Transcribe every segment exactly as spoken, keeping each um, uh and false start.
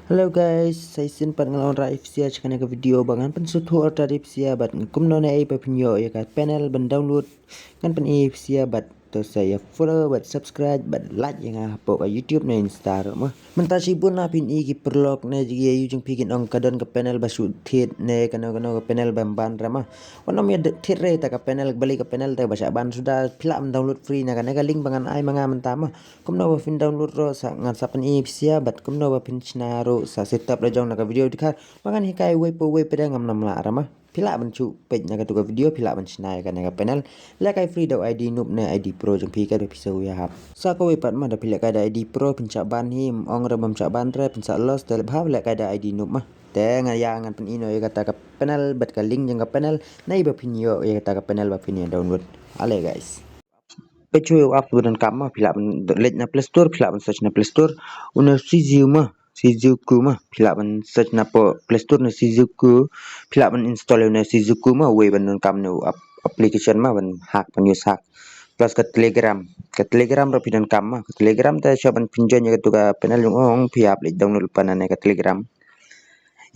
Hello guys, sa shisien pat nga la wanrah ïa phi sha kane ka video ba ngan pynsngewthuh ïa phi sha bad kumno ne ei ba phin ïoh ïa ka panel ban download. Ngan pyni ïa phi sha bad to sa ïa follow bad subscribe bad like ïa nga hapoh ka YouTube ne Insta ruh ma. Mynta shibun na phin i ki paralok ne jingïaid jong phi kin ong ka don ka panel ba shu thied ne kano kano ka panel ba ban re ma. Wan ym ïa thied re ta ka panel, balei ka panel te ba shah ban suda. Phi lah ban download free na kane ka link ba ngan ai ma nga mynta ma. Kumno ba phin download ruh sa ngan sa pyni ïa phi sha bad kumno ba phin shna ruh sa setup la jong na ka video dkhar. Ba ngan hikai uwei pa uwei pat ngam nam lah ra ma. Phi lah ban shu peit na katu ka video, phi lah ban shna ïa kane ka panel. Lehkai free da u ID noob ne ID pro jong phi ka da phi sa ïa hap. Sa kawei pat ma da phi lehkai da ID pro phin shah ban hi, ym ong re bym shah ban re, phin sa loss te leh bha lehkai da ID noob ma. Te nga ïa ngan pyni noh ïa kata ka panel bad ka link jong ka panel. Nai ba phin ïoh ïa kata ka panel ba phin ïa download. Ale guys. Peit shuh ïa u app ba donkam ma, phi lah ban leit na Play Store, phi lah ban search na Play Store. Une u Shizu ma, Shizuku ma, phi lah ban search na poh Play Store na Shizuku. Phi lah ban install ïa une u Shizuku ma, uwei ba donkam ne u app, application ma ban hack, ban use hack. Plus ka Telegram, ka Telegram ruh phi donkam ma, ka Telegram te shuwa ban phin join ïa katu ka panel jong u ong phi hap leit download lypa nane ka Telegram.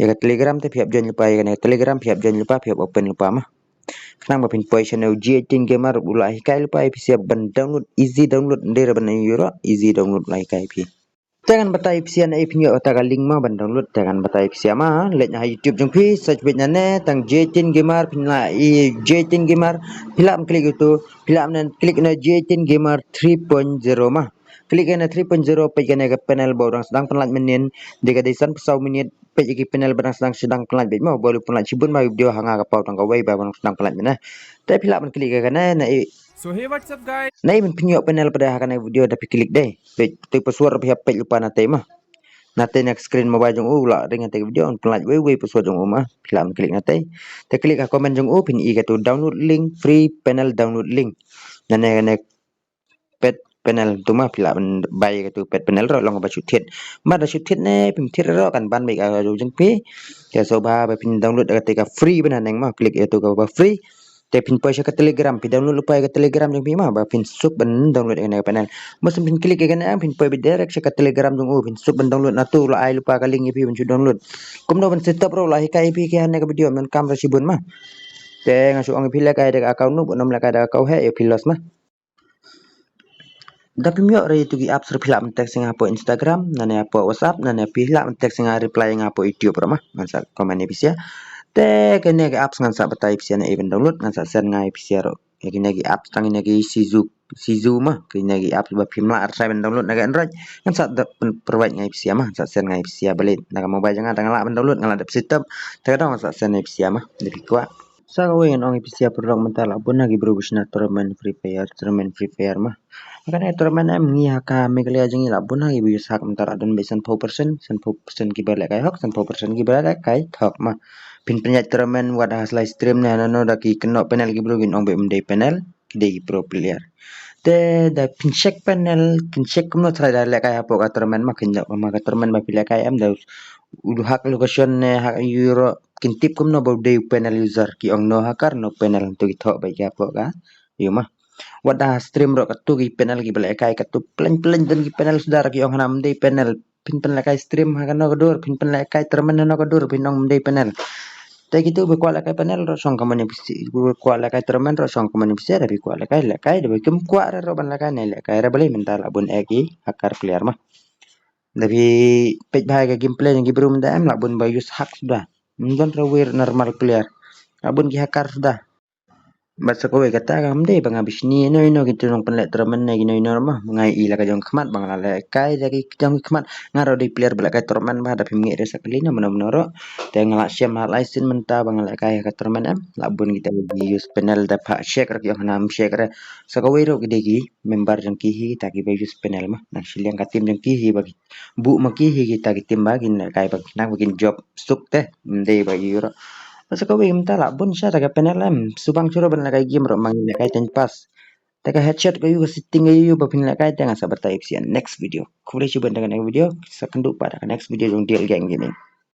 Ïa ka Telegram te phi hap join lypa, ïa kane ka Telegram phi hap join lypa, phi hap open lypa ma. Khnang ba phin poi sha une u G eighteen Gamer u la hikai lypa ïa phi sha ban download, easy download, ym dei re ban ïoh ruh, easy download la hikai ïa phi. Te ngan batai ïa phi sha na ei phin ïoh kata ka link ma ban download, te ngan batai ïa phi sha ma, leit na ha YouTube jong phi, search beit nane tang G eighteen Gamer, phin la i G eighteen Gamer, phi lah ban click ïa uto, phi lah ban click na G eighteen Gamer three point zero ma. Click ïa na three point zero, peit kane ka panel ba u dang sdang pynlait mynnin, dei ka dei san phew saw minit, peit ïa ki panel ba dang sdang sdang pynlait beit ma, ba u pynlait shibun ma video ha nga ka paw tang kawei ba dang sdang pynlait mynnin. Te phi lah ban click ïa kane na ei. So hey, what's up guys? Na ei ban phin ïoh panel pat ha kane video da phi click dei. Peit tu password phi hap peit lypa na tei ma. Na tei na screen mobile jong u la ring ha tei video un pynlait wei wei password jong u ma. Phi lah ban click na tei. Te click ha comment jong u phin i katu download link, free panel download link. Nane kane paid panel tu ma phi lah ban bai katu paid panel ruh long ba shu thied. Ma da shu thied ne phim thied ruh kan ban beit ka jong phi. Te sngewbha ba phin download kata ka free ba na neng ma, click ïa tu kaba free. Te phin poi sha ka Telegram, phi download lypa ïa ka Telegram jong phi ma ba phin suk ban download ïa kane ka panel. Mut shen phin click ïa kane phin poi beit direct sha ka Telegram jong u, phin suk ban download na tu la ai lypa ka link ïa phi ban shu download. Kumno ban setup ruh la hikai ïa phi ki ha kane ka video, ym donkam ruh shibun ma. Te nga shu ong ïa phi lehkai da ka account noob, ym lehkai da ka account hack ïa phi loss ma. Da phim ïoh re ïa tu ki apps ruh phi lah ban text ïa nga hapoh Instagram, nane hapoh WhatsApp, nane phi lah ban text ïa nga, reply ïa nga hapoh YouTube ruh ma. Ngan sa comment ïa phi sha. Te kane ka apps ngan sa batai ïa phi sha na ei ban download, ngan sa send nga ïa phi sha ruh. Ïa kine ki apps tang kine ki Shizu, Shizu ma, kine ki apps ba phim lah re ban download na ka Android. Ngan sa da pyn-, provide nga ïa phi sha ma, ngan sa send nga ïa phi sha balei na ka mobile jong nga da nga lah ban download, nga lah dep setup. Te ka dang ngan sa send ïa phi sha ma, da phi kwah. Sa kawei ngan ong ïa phi sha paralok mynta la bun ha ki bru ba shna tournament Free Fire, tournament Free Fire ma. Ha kane tournament em ngi ha ka Meghalaya jong ngi la bun ha ki ba use hack mynta la don beit sanphew percent, sanphew percent ki ba lehkai hok, sanphew percent ki ba lehkai thok ma. Phin pynïaid tournament wat ha live stream ne hano hano da ki kynnoh panel ki bru kin ong beit ym dei panel, ki dei ki pro player. Te da phin check panel, phin check kumno tharai da lehkai hapoh ka tournament ma, kin ïoh ma ka tournament ba phi lehkai em da u hack location ne hack ïa u ruh kin tip kumno ba u dei u panel user, ki ong no hacker no panel, to ki thoh beit ki hapoh ka ïa u ma. Wat da stream ruh katu ki panel ki ba lehkai katu plein plein don ki panel suda ruh ki ong hana ym dei panel, phin pynlehkai stream ha kano ka dur, phin pynlehkai tournament hano ka dur phin ong ym dei panel. Te kitu ba kwah lehkai panel ruh shong ka mon ïa phi sha, ba kwah lehkai tournament ruh shong ka mon ïa phi sha, da phi kwah lehkai lehkai, da ba kim kwah re ruh ban lehkai ne lehkai re, balei mynta la bun eh ki hacker player ma. Da phi peit bha ïa ka gameplay jong ki bru mynta em la bun ba use hack suda. Ym don re wei normal player. La bun ki hacker suda. Bad sa kawei kata kam dei ba nga bishni ino ino ki nongpynleh tournament ne ki ino ino ruh ma, nga i la ka jong khmat ba nga la lehkai da ki jong khmat. Nga ruh dei player ba lehkai tournament ba, da phim ngeit re sa kali na mano mano ruh. Te nga la shem ha lai sien mynta ba nga lehkai ha ka tournament em, la bun kita ki use panel da pha shek re ki ong hana ym shek re. Sa kawei ruh ki dei ki member jong ki hi kita ki ba use panel ma, nang shiliang ka team jong ki hi ba ki buh ma ki hi kita ki team ba kin lehkai ba nang ba kin jop suk te, ym dei ba ïoh ruh. Bad sa kawei mynta la bun sha ta ka panel em, shu bang shuh ruh ban lehkai game ruh ma ngi lehkai time pass. Ta ka headshot ka ïoh, ka setting ka ïoh ba phin lehkai te ngan sa batai ïa phi sha next video. Khublei shibun ta ka next video, sa kynduh pat ta ka next video jong Deal Gang Gaming.